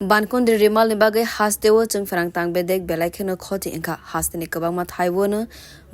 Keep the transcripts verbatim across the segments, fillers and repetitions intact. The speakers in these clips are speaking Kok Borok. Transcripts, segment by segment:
Bankundri rimalni bagwi hasteo chwngpherang tang bedek belai kheno khoti wngkha. Hasteni kwbangma thaibono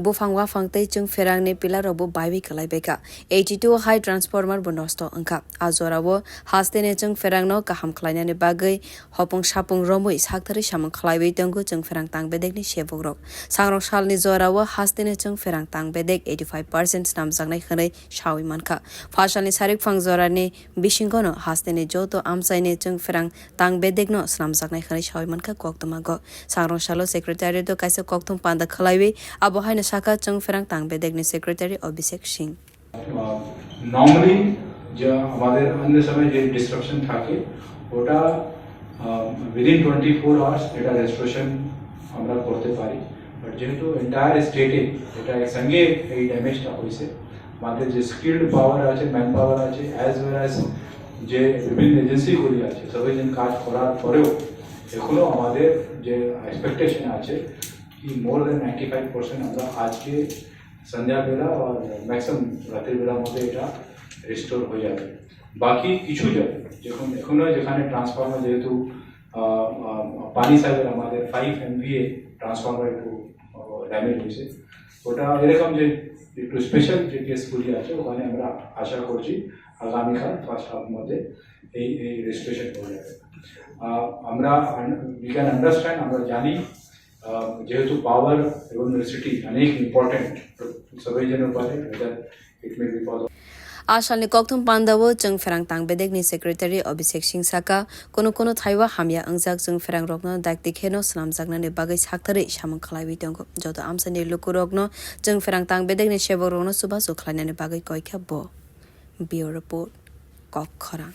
buphang waphang tei chwngpherangni pillarrokbo baiwi kwlaibaikha. Eighty-two hai transformer bo nosto wngkha. A jorao hasteni chwngpherangno kaham khlainani bagwi hopung sapung romwi saktharwi samung khlaiwi tongo chwngpherang tang bedekni sebokrok. Sangrong salni jorao hasteni chwngpherang tang bedek eighty-five percent snamjaknai hwnwi sawi mankha. Phasalni sarikphang jorani bisingono hasteni joto amchaini chwngpherang tang bedekno snamjaknai hwnwi sawi mankha koktwmago. Sangrong salo secretariat-o kaisa kokthum panda khwlaiwi abo haino sakha chwngpherang tang bedekni secretary Abhishek Singh. Normally যে আমাদের অন্য সময় যে ডিস্ট্রাকশন থাকে, ওটা within twenty four hours এটা রেস্টোরেশন আমরা করতে পারি। বাট যেহেতু এন্টায়ার স্টেটে এটা একসঙ্গে এই ড্যামেজটা হয়েছে, আমাদের যে স্কিল্ড পাওয়ার আছে, ম্যান পাওয়ার আছে, অ্যাজ ওয়েল অ্যাজ যে বিভিন্ন এজেন্সিগুলি আছে, সবাই যেন কাজ করার পরেও এখনও আমাদের যে এক্সপেকটেশন আছে কি মোর দেন নাইনটি ফাইভ পার্সেন্ট আমরা আজকে সন্ধ্যাবেলা আর ম্যাক্সিমাম রাত্রিবেলার মধ্যে এটা রিস্টোর হয়ে যাবে। বাকি কিছু জায়গা যখন এখনো যেখানে ট্রান্সফরমার যেহেতু আহ, আহ, পানি সাইডের আমাদের ফাইভ এমভিএ ট্রান্সফরমার একটু ড্যামেজ হয়েছে, ওটা এরকম যে একটু স্পেশাল যে কেসগুলি আছে ওখানে আমরা আশা করছি আগামীকাল ফার্স্ট হাফ মধ্যে এই এই রেস্টোরেশন হয়ে যাবে। আহ, আমরা উই ক্যান আন্ডারস্ট্যান্ড, আমরা জানি আহ, যেহেতু পাওয়ার এবং ইলেকট্রিসিটি অনেক ইম্পর্টেন্ট, তো সবাই যেন পারে, whether it may be for the A salni kokthum pandao chwngpherang tang bedekni secretary Abhishek Singh saka, kono kono thaiwa hamya wngjak chwngpherangrokno dakti kheno swnamjaknani bagwi saktharwi samung khlaiwi tongo. Joto amchaini lukurokno chwngpherang tang bedekni sebokrokno chubachu khlainani bagwi koikha bo. Bureau Report, Kokkhorang.